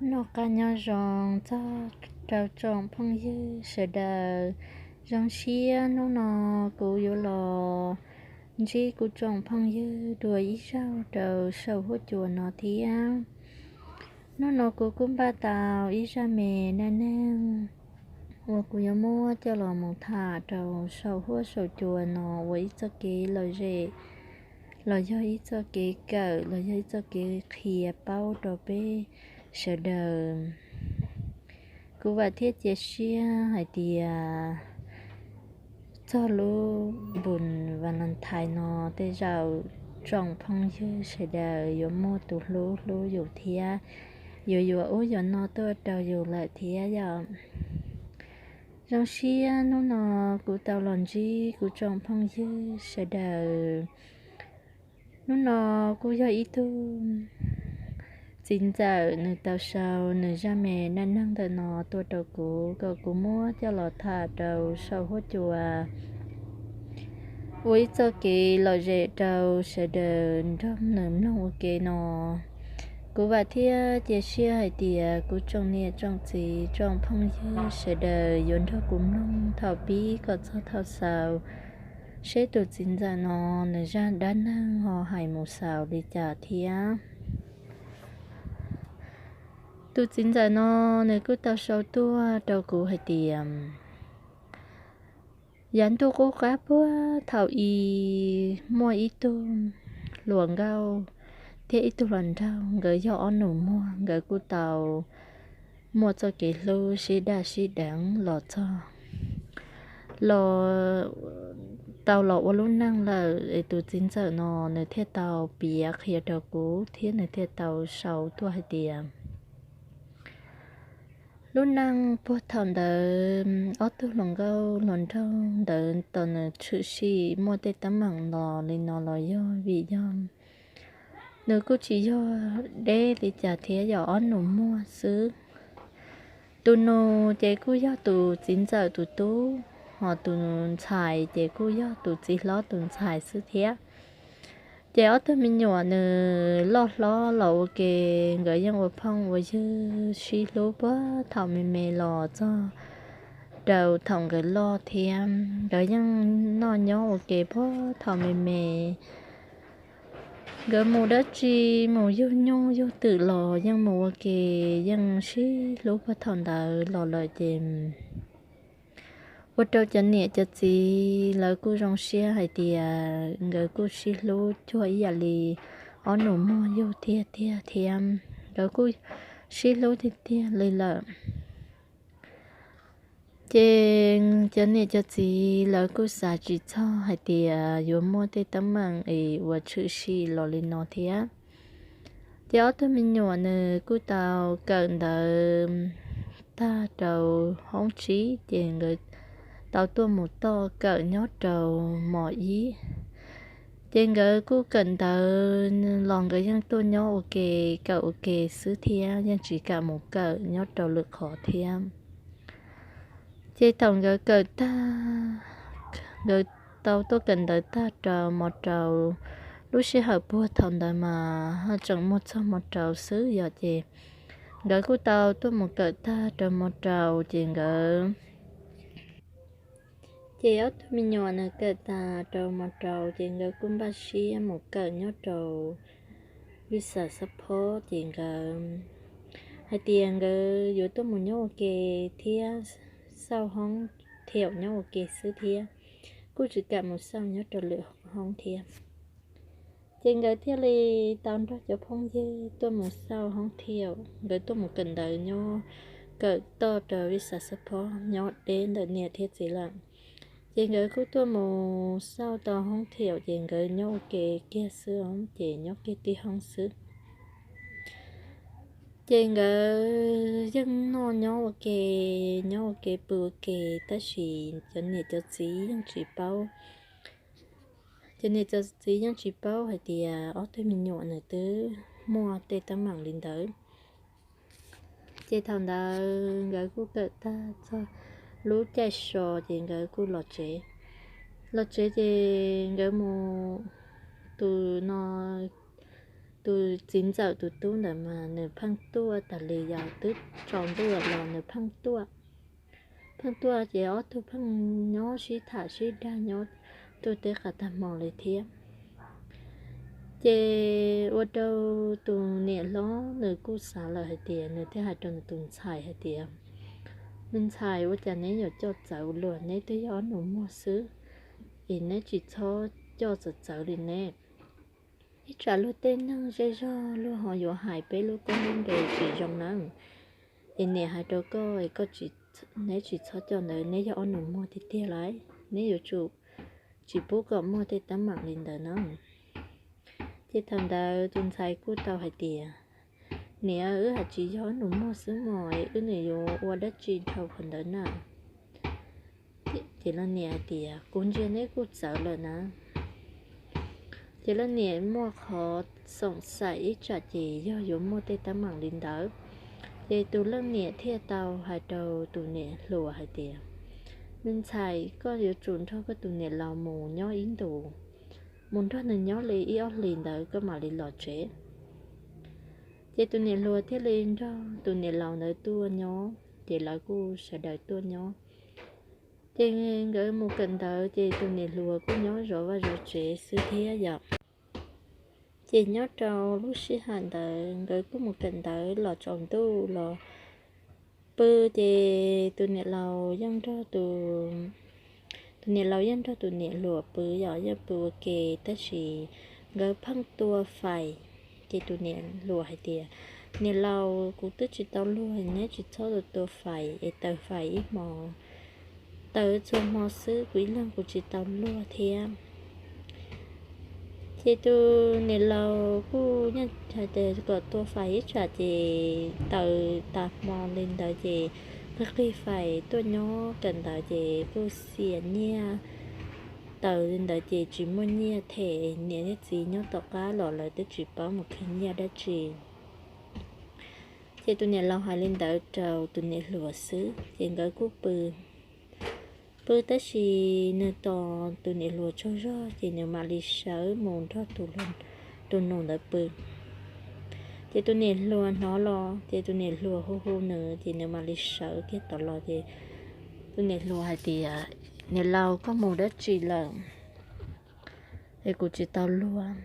Noj qab nyob zoo txog rau tsoom phooj ywg sawv daws. Zoo siab hnub no kuv yuav los ntsib kuv tsoom phooj ywg dua ib zaug rau saum huab cua no thiab. Hnub no kuv kuj npaj tau ib zaj me dab neeg uas kuv yuav muab coj los mus tham rau saum huab saum cua no ua ib txoj kev lom zem, los yog ib txoj kev kawm, los yog ib txoj kev qhia paub rau peb sawv daws. Kuv vam thiab cia siab hais tias txog lub npus Valentine no tej zaum tsoom phooj ywg sawv daws yuav muaj tus hlub hlub yus thiab yuav yuav ub yuav no tuaj rau yus lawm thiab yom. Zoo siab hnub no kuv tau los ntsib kuv tsoom phooj ywg sawv daws. Hnub no kuj yog ib tug txiv ntxawm nws tau sau nws zaj me dab neeg ntawm no tuaj rau kuv kom kuv muab coj los tham rau saum huab cua ua ib txoj kev lom zem rau sawv daws nrog nws mloog ua ke no. Kuv vam thiab cia siab hais tias kuv tsoom niam tsoom txiv tsoom phooj ywg sawv daws yuav nrog kuv mloog thaum pib kom txog thaum xaus, seb tus txiv ntxawm no nws zaj dab neeg ho hais mus xaus li cas thiab. Tus txiv ntxawm no nws kuj tau sau tuaj rau kuv hais tias, yav ntuj qub qab puag thaum i muaj ib tug hluas nkauj thiab ib tug hluas nraug, nkawd yog ob nus muag, nkawd kuj tau muaj txoj kev hlub sib daj sib deev los txog, los tau los ua lub neej lawm es tus txiv ntxawm no nws thiaj tau piav qhia rau kuv thiab nws thiaj tau sau tuaj hais tias, lub neej puag thaum ntawd ob tug hluas nkauj hluas nraug ntawd tau nws tshwm sim muaj tej teeb meem los li no los yog vim yog nws kuj tsis yog deb li cas thiab, yog ob nus muag xwb. Tus nus ces kuj yog tus txiv ntxawm tus tub, ho tus ntxhais ces kuj yog tus txiv hlob tus ntxhais xwb thiab. Ces ob tug me nyuam nws loj hlob los ua ke, nkawd yeej ua phooj ua ywg sib hlub puag thaum me me los txog rau thaum nkawd loj thiab. Nkawd yeej noj nyob ua ke puag thaum me me. Nkawd mus dab tsi, mus yug nyuj yug twm los yeej mus ua ke, yeej sib hlub puag thaum ntawd los lawm ces ua rau cov niam cov txiv lawv kuj zoo siab hais tias nkawd kuj sib hlub cuag ib yam li ob nus muag yug tiag tiag thiab. Nkawd kuj sib hlub tiag tiag li lawm. Ces cov niam cov txiv lawv kuj xav tsis txog hais tias yuav muaj tej teeb meem es uas tshwm sim los li no thiab. Ces ob tug me nyuam nws kuj tau kawm ntawv tag rau hoob tsib ces nkawd tau tuaj mus toj kawm nyob rau mos ib. Ces nkawd kuj kawm ntawv los nkawd yeej tuaj nyob ua ke, kawm ua ke xwb thiab yeej tsis kam mus kawm nyob rau lwm qhov thiab. Ces thaum nkawd kawm tag, nkawd tau tuaj kawm ntawv tag rau mos rau, lub sij hawm puag thaum ntawd mas ho tseem muaj txog mos rau xwb yom. Ces nkawd kuj tau tuaj mus kawm tag rau mos rau ces nkawd Ces ob tug me nyuam nws kawm tas rau mos rau ces nkawd kuj npaj siab mus kawm nyob rau Visa Support ces nkawd hais tias nkawd yuav tuaj mus nyob ua ke thiab xauj hoob thiaum nyob ua ke xwb thiab, kuj tsis kam mus xauj nyob rau lwm hoob thiab. Ces nkawd thiaj li tau nrog cov phooj ywg tuaj mus xauj hoob thiaum, nkawd tuaj mus kawm ntawv nyob, kawm toj rau Visa Support nyob deb ntawm niam thiab txiv lawm. Ces nkawd kuj tuaj mus xauj tau hoob thiaum ces nkawd nyob ua ke kiag xwb os, ces nyob kiag tib hoob xwb. Ces nkawd yeej noj nyob ua ke, nyob ua ke pw ua ke, tab sis cov niam cov txiv yeej tsis paub. Cov niam cov txiv yeej tsis paub hais tias ob tug me nyuam nws twb muaj tej teeb meem li ntawd. Ces thaum ntawd nkawd kuj kawm tag txog lub caij so ces nkawd kuj los tsev. Los tsev ces nkawd mus, tus no tus txiv ntxawm tus tub ntawd mas nws pheej tuaj tas li, yog twb tsaus ntuj los nws pheej tuaj. Pheej tuaj ces ob tug pheej nyob sib tham sib dag nyob tuaj teb qas tag hmo li thiab. Ces ua rau tus niam hlob nws kuj xav lawm hais tias, nws thiaj hais rau nws tus ntxhais hais tias, me ntxhais, ua cas neb yuav coj txawv luag, neb twb yog ob nus muag xwb, es neb tsis txhob coj txawv txawv li ne. Ib tsam luag tej neeg zej zog luag ho yuav hais peb lub koob lub npe tsis zoo nawb. Es niam hais rau koj, neb tsis txhob coj ntawd, neb yog ob nus muag tiag tiag lauj, neb yuav tsum tsis pub kom muaj tej teeb meem li ntawd na. Ces thaum ntawd tus ntxhais kuj tau hais tias, niam, wb hais tsis yog ob nus muag xwb mog, wb nws yuav ua dab tsi dhau qhov ntawd na. Ces leej niam hais tias, kuv ntsia neb kuj txawv lawm na. Ces leej niam muaj qhov xoom xaim ib tsam ces yog yuav muaj tej teeb meem li ntawd. Ces tus leej niam thiaj tau hais rau tus niam hluas hais tias, me ntxhais, koj yuav tsum nrog koj tus niam laus mus nyob ib ntus, mus nrog nws nyob li ib ob hlis ntawd koj mam li los tsev. Ces tus niam hluas thiaj li nrog tus niam laus ntawd tuaj nyob, ces lawv kuj sawv daws tuaj nyob. Ces nkawd mus kawm ntawv ces tus niam hluas kuj nyob zov vaj zov tsev xwb thiab yom. Ces nyob rau lub sij hawm ntawd nkawd kuj mus kawm ntawv los tsaus ntuj los pw, ces tus niam laus yeej nrog tus, tus niam laus yeej nrog tus niam hluas pw yom, yeej pw ua ke, tab sis nkawd pheej tua fais. Ces tus niam hluas hais tias, niam laus, kuv twb tsis tau luag, neb tsis txhob tua fais es taws fais ib hmo, taws txhua hmo xwb, kuv ib leeg kuv tsis tau luag thiab. Ces tus niam laus kuj yeej hais tias kom tua fais ib tsam ces taws tas hmo li ntawd ces qig qig fais tuaj nyob kawm ntawv ces kuj xiam nyiaj taws li ntawd ces tsis muaj nyiaj them niam thiab txiv nyob tom qab los lawv twb tsis paub mus khwv nyiaj dab tsi. Ces tus niam laus hais li ntawd rau tus niam hluas xwb ces nkawd kuj pw. Pw tab sis nws tos tus niam hluas tsaug zog ces nws mam li sawv mus nrog tus nus ntawd pw. Ces tus niam hluas hnov los ces tus niam hluas hu hu nws ces nws mam li sawv kiag tom los ces tus niam hluas hais tias, niam laus, koj mus dab tsi lawm es kuv tsis tau luag,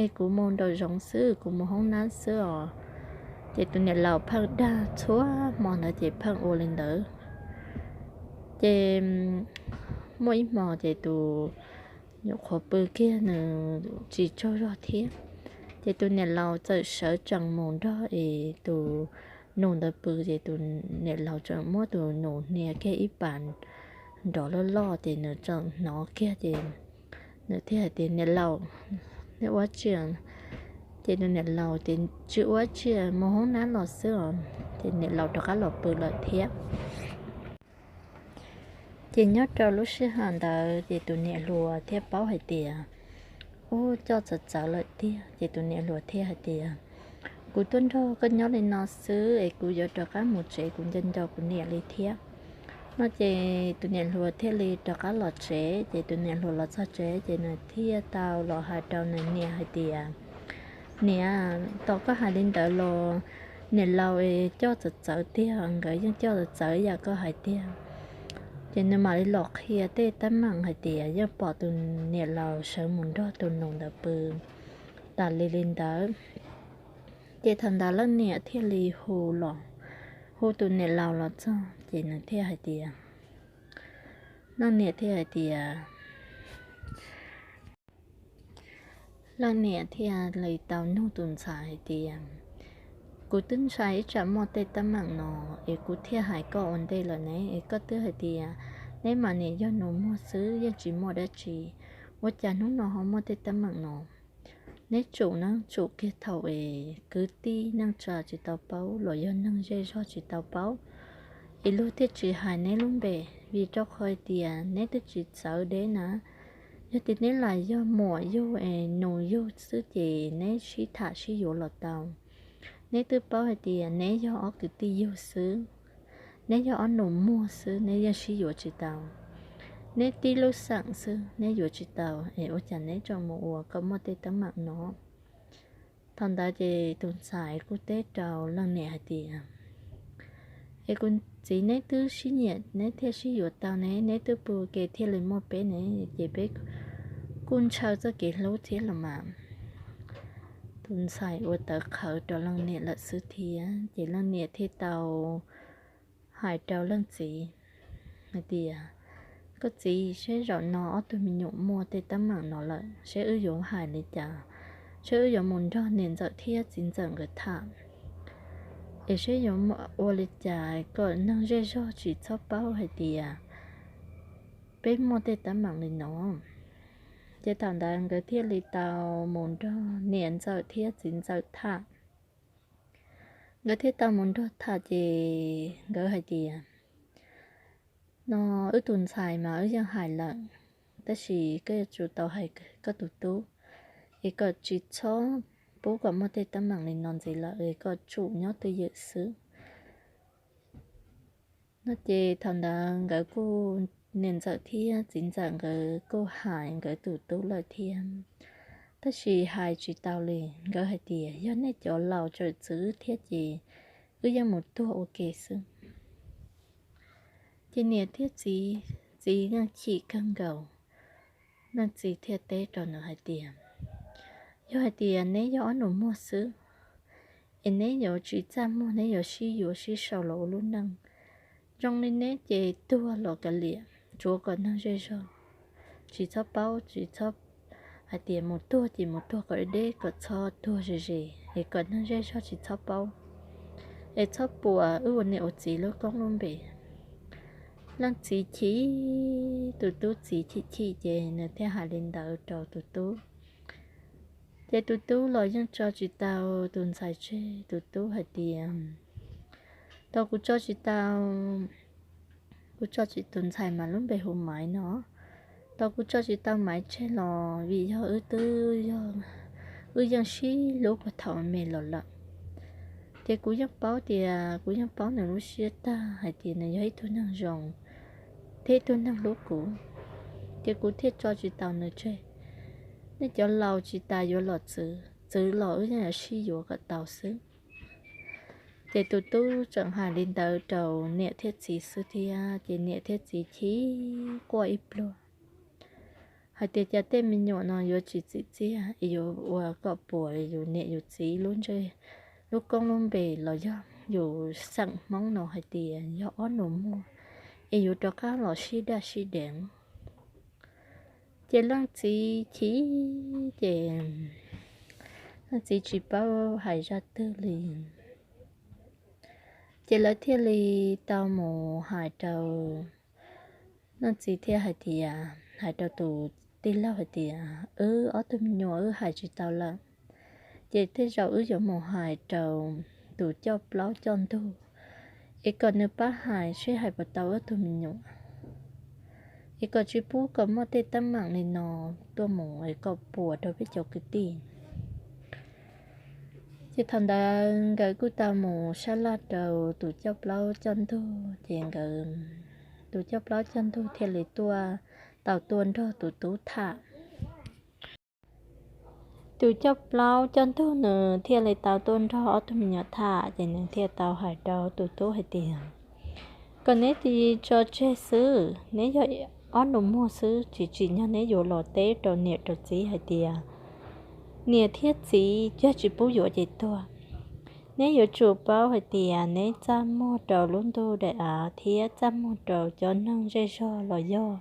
es kuv mus nraum zoov xwb, kuv mus hoob nab xwb os. Ces tus niam laus pheej dag txhua hmo ntawd ces pheej ua li ntawd. Ces muaj ib hmo ces tus nyuam qhuav pw kiag nws tsis tsaug zog thiab, ces tus niam laus txawm sawv tsees mus nrog es tus nus ntawd pw ces tus niam laus txawm muab tus nus hnia kiag ib pas nrov loj loj ces nws txawm hnov kiag ces nws thiaj hais tias, niam laus, neb ua tsi? Ces tus niam laus tias, tsis ua tsi, mus hoob nab los xwb os. Ces niam laus rov qab los pw lawm thiab. Ces nyob rau lub sij hawm ntawd ces tus niam hluas thiaj paub hais tias, ub, coj txawv txawv lawm tiag. Ces tus niam hluas thiaj hais tias, kuv tuaj nrog koj nyob li no xwb es kuv yuav rov qab mus tsev, kuv nco nco kuv niam li thiab no. Ces tus niam hluas thiaj li rov qab los tsev. Ces tus niam hluas los txog tsev ces nws thiaj tau los hais rau nws niam hais tias, niam, tos koj hais li ntawd los niam laus coj txawv txawv tiag, nkawd yeej coj txawv txawv yam koj hais tiag. Ces nws mam li los qhia tej teeb meem hais tias yeej pom tus niam laus sawv mus nrog tus nus ntawd pw tas li li ntawd. Ces thaum ntawd leej niam thiaj li hu los, hu tus niam laus los txog ces nws thiaj hais tias, leej niam thiaj hais tias, leej niam thiaj li tau nug tus ntxhais hais tias, kuv twb ntshai ib tsam muaj tej teeb meem no es kuv thiaj hais koj ua ntej lawm ne, es koj twb hais tias neb mas niam yog nus muag xwb yeej tsis muaj dab tsi, ua cas hnub no ho muaj tej teeb meem no? Neb tsum neeb tsum kiag thaum es kwv tij neej tsa tsis tau paub los yog neeg zej zog tsis tau paub es luag thiaj tsis hais neb lub npe, vim rau qhov hais tias neb twb tsis txawv deb na. Yog tias neb lam yog muam yug es nus yug xwb ces neb sib tham sib yuav los tau. Neb twb paub hais tias neb yog ob kwv tij yug xwb, neb yog ob nus muag xwb, neb yeej sib yuav tsis tau. Neb tib lub xeem xwb neb yuav tsis tau es ua cas neb tseem mus ua kom muaj tej teeb meem no? Thaum ntawd ces tus ntxhais kuj teb rau leej niam hais tias, es kuv txiv, neb twb sib nyiam neb thiaj sib yuav tau ne, neb twb pw ua ke thiaj li muaj peb ne, ces peb kuj ntshaw txoj kev hlub thiab los mas. Tus ntxhais ua tawv qhawv rau leej niam lawm xwb thiab ces leej niam thiaj tau hais rau leej txiv hais tias, koj txiv, seb zaum no ob tug me nyuam muaj tej teeb meem no lawm, seb wb yuav hais li cas, seb wb yuav mus nrog niam ntxawm thiab txiv ntxawm nkawd tham, es seb yuav ua li cas kom neeg zej zog tsis txhob paub hais tias peb muaj tej teeb meem li no. Ces thaum ntawd nkawd thiaj li tau mus nrog niam ntxawm thiab txiv ntxawm tham. Nkawd thiaj tau mus nrog tham ces nkawd hais tias, no wb tus ntxhais mas wb yeej hais lawm, tab sis koj yuav tsum tau hais koj tus tub es kom tsis txhob pub kom muaj tej teeb meem li no ntxiv lawm, es kom tsum nyob twj ywm xwb. No ces thaum ntawd nkawd kuj, niam ntxawm thiab txiv ntxawm nkawd kuj hais nkawd tus tub lawm thiab, tab sis hais tsis tau li. Nkawd hais tias, yog nej cov laus tseem txwv thiab ces wb yeej mus tuag ua ke xwb. Ces niam thiab txiv, txiv yeej chim kawg nkaus. Leej txiv thiaj teb rau nws hais tias, yog hais tias neb yog ob nus muag xwb, es neb yuav tsis txaj muag, neb yuav sib yuav sib sau los ua lub neej, zoo li neb ces tuag los kav liam, tsuav kom neeg zej zog tsis txhob paub, tsis txhob hais tias mus tuag ces mus tuag kom deb deb, kom txhob tuag ze ze, es kom neeg zej zog tsis txhob paub, es txhob puas wb ua niam ua txiv lub koob lub npe. Leej txiv chim, tus tub txiv chim chim ces nws thiaj hais li ntawd rau tus tub. Ces tus tub los yeej tso tsis tau tus ntxhais tseg, tus tub hais tias, tau kuv tso tsis tau, kuv tso tsis, tus ntxhais mas lub npe hu Maiv no, tau kuv tso tsis tau Maiv tseg los vim yog wb twb, wb yeej sib hlub puag thaum me los lawm. Ces kuv yeej paub tias, kuv yeej paub nws lub siab tag hais tias nws yog ib tug neeg zoo thiab ib tug neeg hlub kuv, ces kuv thiaj tso tsis tau nws tseg. Nej cov laus tsis tas yuav los txwv, txwv los wb yeej yuav sib yuav kom tau xwb. Ces tus tub tseem hais li ntawd rau niam thiab txiv xwb thiab ces niam thiab txiv chim quaj ib pliag hais tias, cas tej me nyuam no yuav tsis txim txiaj es yuav ua kom puas yus niam yus txiv lub ntsej, lub koob lub npe los yog yus xeem Hmoob no hais tias yog ob nus muag, es yuav rov qab los sib daj sib deev. Ces leej txiv chim, ces leej txiv tsis paub hais zaj twg li. Ces lawv thiaj li tau mus hais rau, leej txiv thiaj hais tias, hais rau tus tij laug hais tias, wb ob tug me nyuam wb hais tsis tau lawm, ces tej zaum wb yuav mus hais rau tus coj plaub coj ntug es kom nws pab hais seb hais puas tau wb tug me nyuam, es kom tsis pub kom muaj tej teeb meem li no tuaj mus es kom puas rau peb cov kwv tij. Ces thaum ntawd nkawd kuj tau mus sab laj rau tus coj plaub coj ntug, ces nkawd, tus coj plaub coj ntug thiaj li tuaj, tau tuaj nrog tus tub tham. Tus coj plaub coj ntug nws thiaj li tau tuaj nrog ob tug me nyuam tham, ces nws thiaj tau hais rau tus tub hais tias, kom neb tso tseg xwb, neb yog ob nus muag xwb, tsis tsim nyog neb yuav los teb rau niam rau txiv hais tias niam thiab txiv yog tsis pub yuav ces tuag. Neb yuav tsum paub hais tias neb txaj muag rau lub ntuj daim av thiab txaj muag rau cov neeg zej zog los yog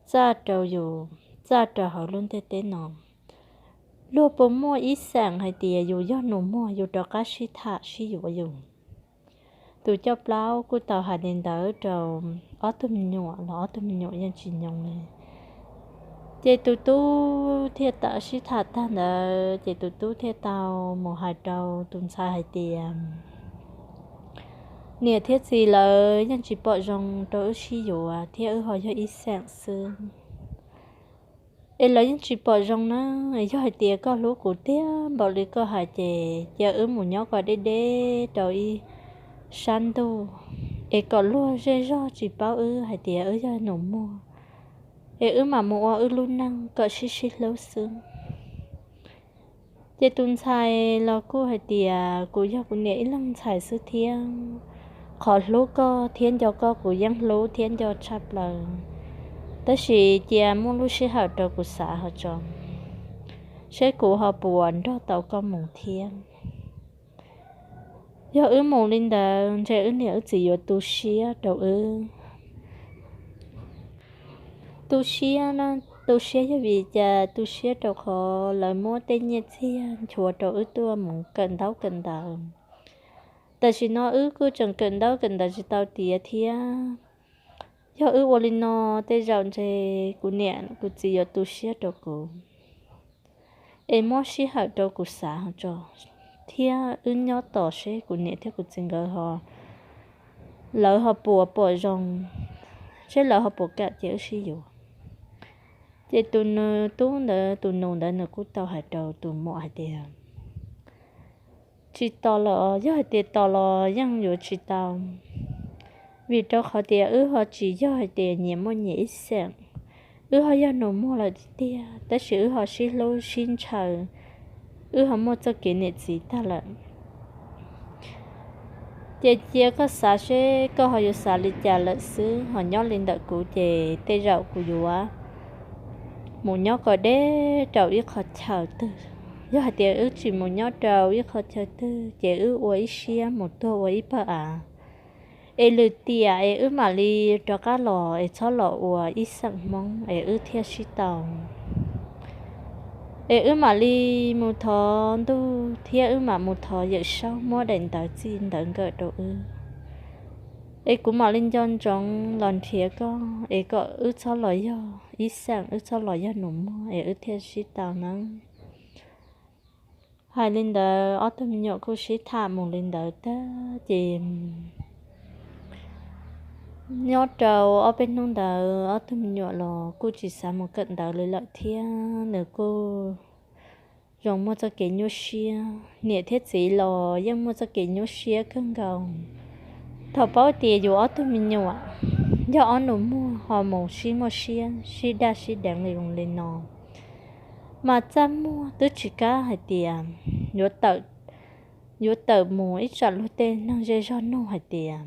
txaj rau yus, txaj rau hauv lub ntiaj teb no. Luag puas muaj ib xeem hais tias yus yog nus muag yus rov qab sib tham sib yuav yus? Tus coj plaub kuj tau hais li ntawd rau ob tug me nyuam los ob tug me nyuam yeej tsis nyoo li. Ces tus tub thiaj tau sib tham tag ntawd ces tus tub thiaj tau mus hais rau tus ntxhais hais tias, niam thiab txiv lawv yeej tsis pom zoo rau wb sib yuav thiab wb ho yog ib xeem xwb. Es lawv yeej tsis pom zoo na, yog hais tias koj hlub kuv tiag npaum li koj hais ces cia wb mus nyob kom deb deb rau ib sab ntuj, es kom luag zej zog tsis paub wb hais tias wb yog nus muag, es wb mam mus ua wb lub neej kom sib sib hlub xwb. Ces tus ntxhais los kuj hais tias kuv yog kuv niam ib leeg ntxhais xwb thiab, qhov hlub koj thiab nco koj kuv yeej hlub thiab nco tshaj plaws, tab sis cia muaj lub sij hawm rau kuv xav ho tso, seb kuv ho puas nrog tau koj mus thiab. Yog wb mus li ntawd ntshe wb niam wb txiv yuav tu siab rau wb. Tu siab, tu siab yog vim cas? Tu siab rau qhov lawv muab tej nyiaj txiag nchuav rau wb tuaj mus kawm ntaub kawm ntawv. Tam sim no wb kuj tseem kawm ntaub kawm ntawv tsis tau tiav thiab. Yog wb ua li no, tej zaum ntshe kuv niam kuv txiv yuav tu siab rau kuv, es muab sij hawm rau kuv xav ho tso, thiab wb nyob tos seb kuv niam thiab kuv txiv nkawd ho, lawv ho puas pom zoo, seb lawv ho puas kam cia wb sib yuav. Ces tus tub ntawd, tus nus ntawd nws kuj tau hais rau tus muam hais tias, tsis tos lawm, yog hais tias tos los yeej yuav tsis tau, vim rau qhov tias wb ho tsis yog hais tias nyias muaj nyias ib xeem. Wb ho yog nus muag lawm tiag tiag, tab sis wb ho sib hlub sib ntshaw, wb ho muaj txoj kev niam txiv tag lawm. Ces cia koj xav seb koj ho yuav xav li cas lawm xwb, ho nyob li ntawm kuv ces tej zaum kuv yuav mus nyob kom deb rau ib qho chaw twg. Yog hais tias wb tsis mus nyob rau ib qho chaw twg ces wb ua ib siab mus tuag ua ib pawg av, es lwm tiam es wb mam li rov qab los es txhob los ua ib xeem Hmoob es wb thiaj sib tau. Es wb mam li mus thov ntuj thiab wb mam mus thov Yawm Saub muab daim ntawv txij ntawv nkawm rau wb, es kuv mam li nco ntsoov los nrhiav koj es kom wb txhob los yog ib xeem, wb txhob los yog nus muag es wb thiaj sib tau nawb. Hais li ntawd ob tug me nyuam kuj sib tham mus li ntawd tag ces nyob rau ob peb hnub ntawd ob tug me nyuam los kuj tsis xav mus kawm ntawv li lawm thiab, nws kuj zoo muaj txoj kev nyuaj siab. Niam thiab txiv los yeej muaj txoj kev nyuaj siab kawg nkaus. Thaum paub tias yus ob tug me nyuam yog ob nus muag ho mus sib muaj siab sib daj sib deev li no, mas txaj muag twb tsis kam hais tias yuav tawm mus ib tsam luag tej neeg zej zog nug hais tias,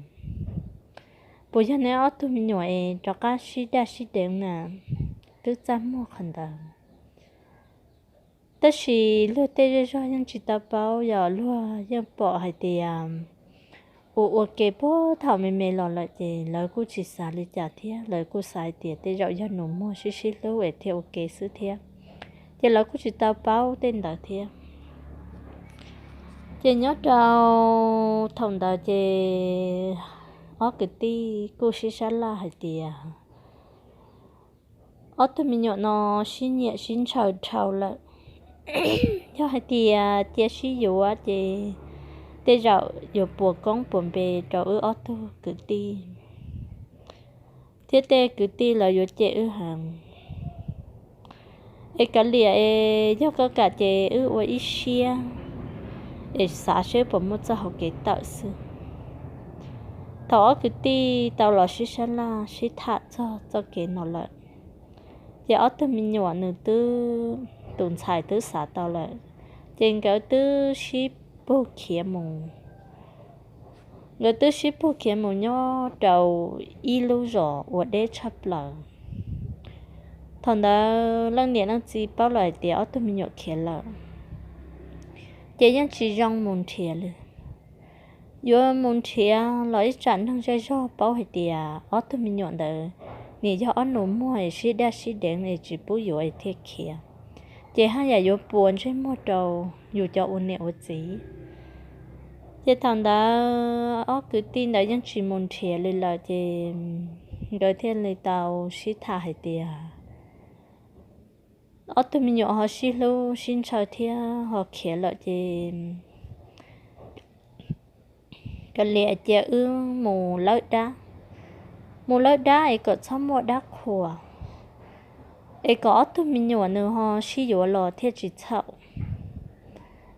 puas yog neb ob tug me nyuam es rov qab sib daj sib deev na? Twb txaj muag qhov ntawd. Tab sis luag tej zej zog yeej tsis tau paub, yog luag yeej pom hais tias ua ua ke puag thaum me me los lawm ces lawv kuj tsis xav li cas thiab, lawv kuj xav hais tias tej zaum yog nus muag sib sib hlub es thiaj ua ke xwb thiab, ces lawv kuj tsis tau paub tej ntawd thiab. Ces nyob rau thaum ntawd ces ob kwv tij kuj sib sab laj hais tias ob tug me nyuam no sib nyiam sib ntshaw dhau lawm. Yog hais tias cia sib yuav ces tej zaum yuav puas koob puas npe rau wb ob tug kwv tij, thiab tej kwv tij lawv yuav cem wb heev. Es kav liam es yog koj kam ces wb ua ib siab es xav seb puas muaj txoj hauv kev tawm xwb. Thaum ob kwv tij tau los sib sab laj sib tham txog txoj kev no lawm, ces ob tug me nyuam nws twb, tus ntxhais twb xav tau lawm, ces nkawd twb sib pug khiav mus. Nkawd twb sib pug khiav mus nyob rau ib lub zos uas deb tshaj plaws. Thaum ntawd leej niam leej txiv paub lawm hais tias ob tug me nyuam khiav lawm, ces yeej tsis zoo mus nrhiav li. Yuav mus nrhiav los ib tsam neeg zej zog paub hais tias ob tug me nyuam ntawd nim yog ob nus muag es sib daj sib deev es tsis pub yuav es thiaj khiav, ces haj yam yuav puas ntsej muag rau yus cov ua niam ua txiv. Ces thaum ntawd ob kwv tij ntawd yeej tsis mus nrhiav li lawm, ces nkawd thiaj li tau sib tham hais tias ob tug me nyuam ho sib hlub sib ntshaw thiab ho khiav lawm ces kav liam cia wb mus lawb dab, mus lawb dab es kom txhob muaj dab qhuas, es kom ob tug me nyuam nws ho sib yuav los thiaj tsis txhaum.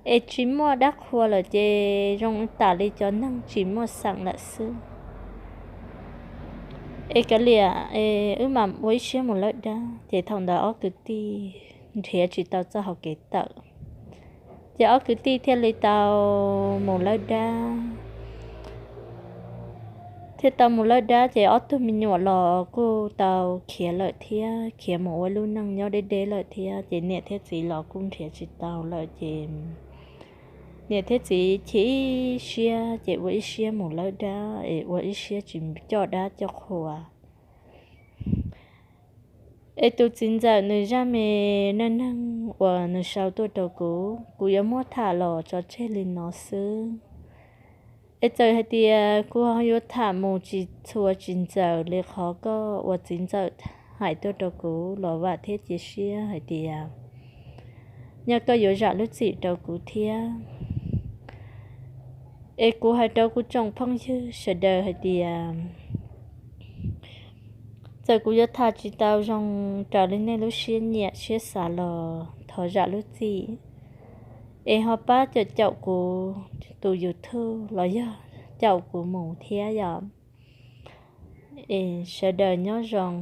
Es tsis muaj dab qhuas lawm ces zoo tas li cov neeg tsis muaj xeem lawm xwb. Es kav liam, wb mam ua ib siab mus lawb dab. Ces thaum ntawd ob kwv tij nrhiav tsis tau txoj hauv kev tawm, Ces ob kwv tij thiaj li tau mus lawb dab. Thiaj tau mus lawb dab ces ob tug me nyuam los kuj tau khiav lawm thiab, khiav mus ua lub neej nyob deb deb lawm thiab. Ces niam thiab txiv los kuj nrhiav tsis tau lawm ces niam thiab txiv chim siab ces ua ib siab mus lawb dab es ua ib siab tsis coj dab coj qhua. Es tus txiv ntxawm nws zaj me neej neeg uas nws sau tuaj rau kuv, kuv yuav muab tham los tso tseg li no xwb. Es txawm hais tias kuv ho yuav tham mus tsis txhua tsis ntxaws li qhov koj ua txiv ntxawm hais tuaj rau kuv los vam thiab cia siab hais tias nyob koj yuav zam lub txim rau kuv thiab. Es kuv hais rau kuv tsoom phooj ywg sawv daws hais tias txawm kuv yuav tham tsis tau zoo raws li nej lub siab nyiam siab xav los thov zam lub txim. Es ho pab caum caum kuv tus YouTube los yog caum kuv mus thiab yom. Es sawv daws nyob zoo.